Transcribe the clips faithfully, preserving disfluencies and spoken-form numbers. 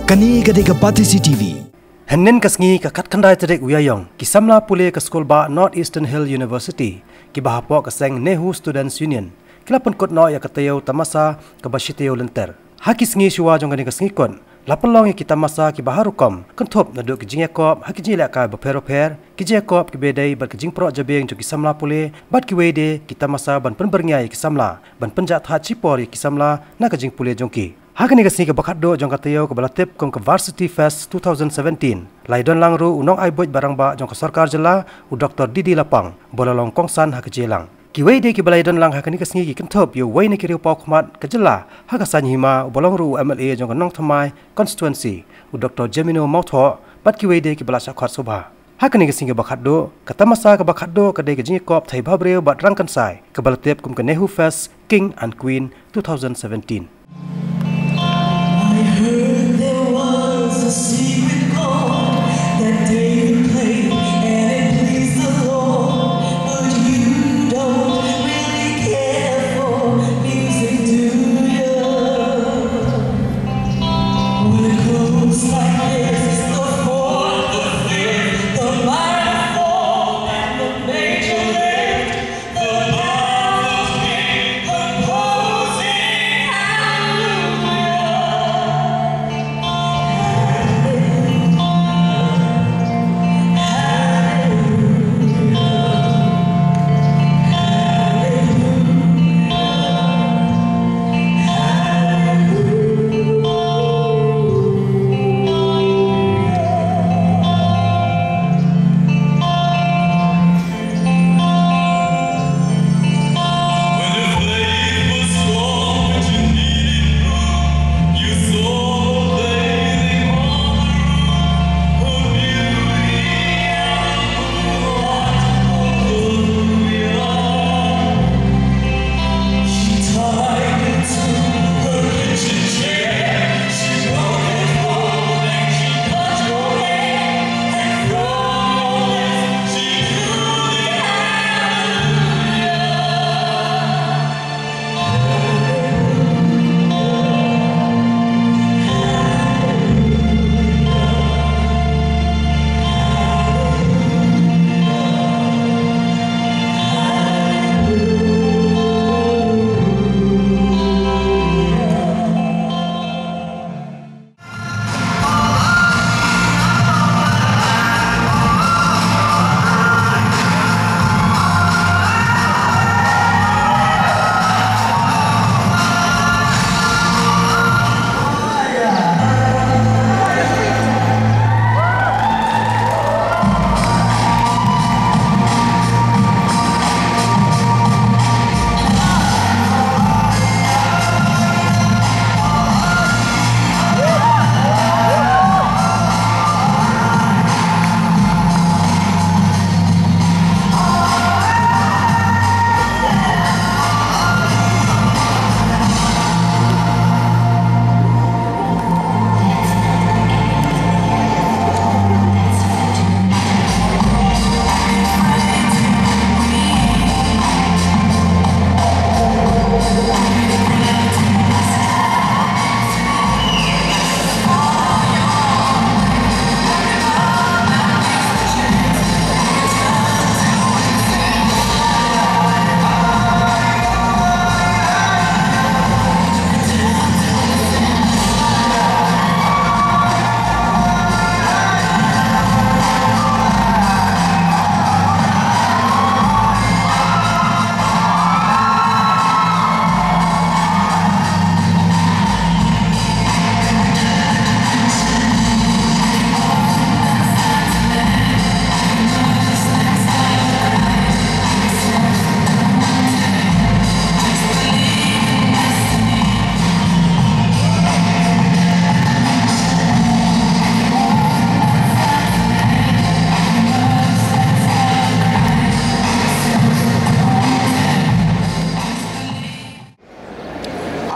Kane ka dei ka Batesi T V. Hynnin ka sngi ka khatkhyndai tarik u Ïaïong, ki samla pule ka skul bah North Eastern Hill University, kiba hapoh ka seng NEHU Students Union, ki la pynkut noh ïa ka taïew tamasa kaba shi taïew lynter. Ha ki sngi shuwa jong kane ka sngi kut, la pynlong ïa ki tamasa kiba har rukom, kynthup naduh ki jingïakop ha ki jingïalehkai bapher bapher, ki jingïakop kiba ïadei bad ki jingprah jabieng jong ki samla pule, bad kiwei de ki tamasa ban pynbyrngia ïa ki samla, ban pynjahthait shipor ïa ki samla na ka jingpule jong ki. Ha kane ka sngi kaba khatduh jong ka taïew kaba la tip kum ka Varsity Fest two thousand seventeen, la ïadon lang ruh u nongai buit ba rangbah jong ka sorkar jylla, u Doktor D D Lapang, ba la long kongsan ha ka jingïalang. Kiwei de kiba la ïadon lang ha kane ka sngi ki kynthup ïa uwei na ki riewpawkhmat ka jylla ha ka saiñ hima, uba long ruh u M L A jong ka Nongthymmai constituency, u Doktor Jemino Mawthoh, bad kiwei de kiba la shah khot sngewbha. Ha kane ka sngi kaba khatduh, ka tamasa kaba khatduh ka dei ka jingïakop thei bhabriew bad rangkynsai, kaba la tip kum ka NEHU Fest King and Queen two thousand seventeen. I heard there was a secret chord that David played and it pleased the Lord, but you don't really care for music, do you? When it goes like this, the fourth, the fifth, the minor fall, and the major lift, the power of King, the closing hallelujah.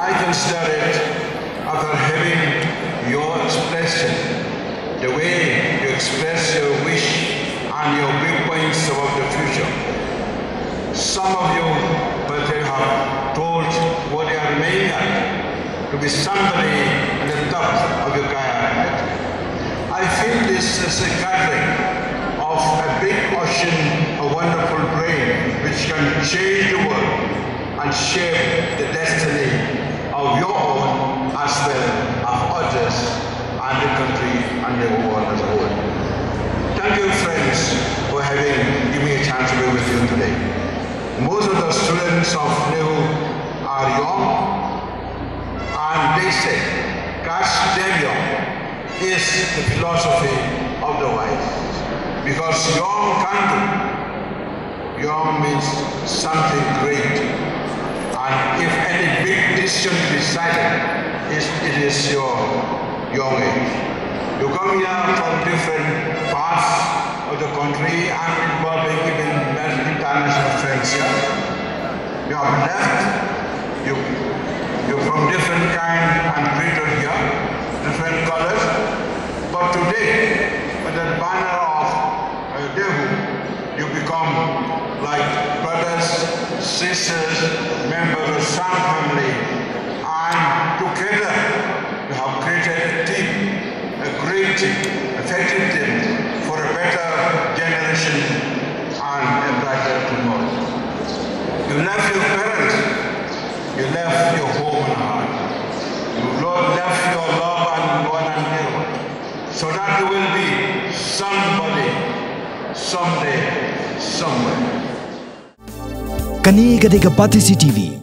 I consider it after having your expression, the way you express your wish and your viewpoints about the future. Some of you might have told what you are aiming at, to be somebody in the top of your career. change the world and shape the destiny of your own as well as others and the country and the world as a whole. Thank you, friends, for having given me a chance to be with you today. Most of the students of NEHU are young, and they say, "Catch them young" is the philosophy of the wise. Because young can do, young means something great. And if any big decision to be decided, is it is your young age. You come here from different parts of the country and involving even international friends here. You have left, you, you're from different kind and treated here, different colors. But today, with the banner of uh, NEHU, you become like brothers, sisters, members of Sangh family, and together we have created a team, a great team, effective team for a better generation and a brighter tomorrow. You left your parents, you left your home and heart. You lo- left your love and one and dear one, so that you will be somebody, someday, somewhere. Kane ka dei ka Batesi T V.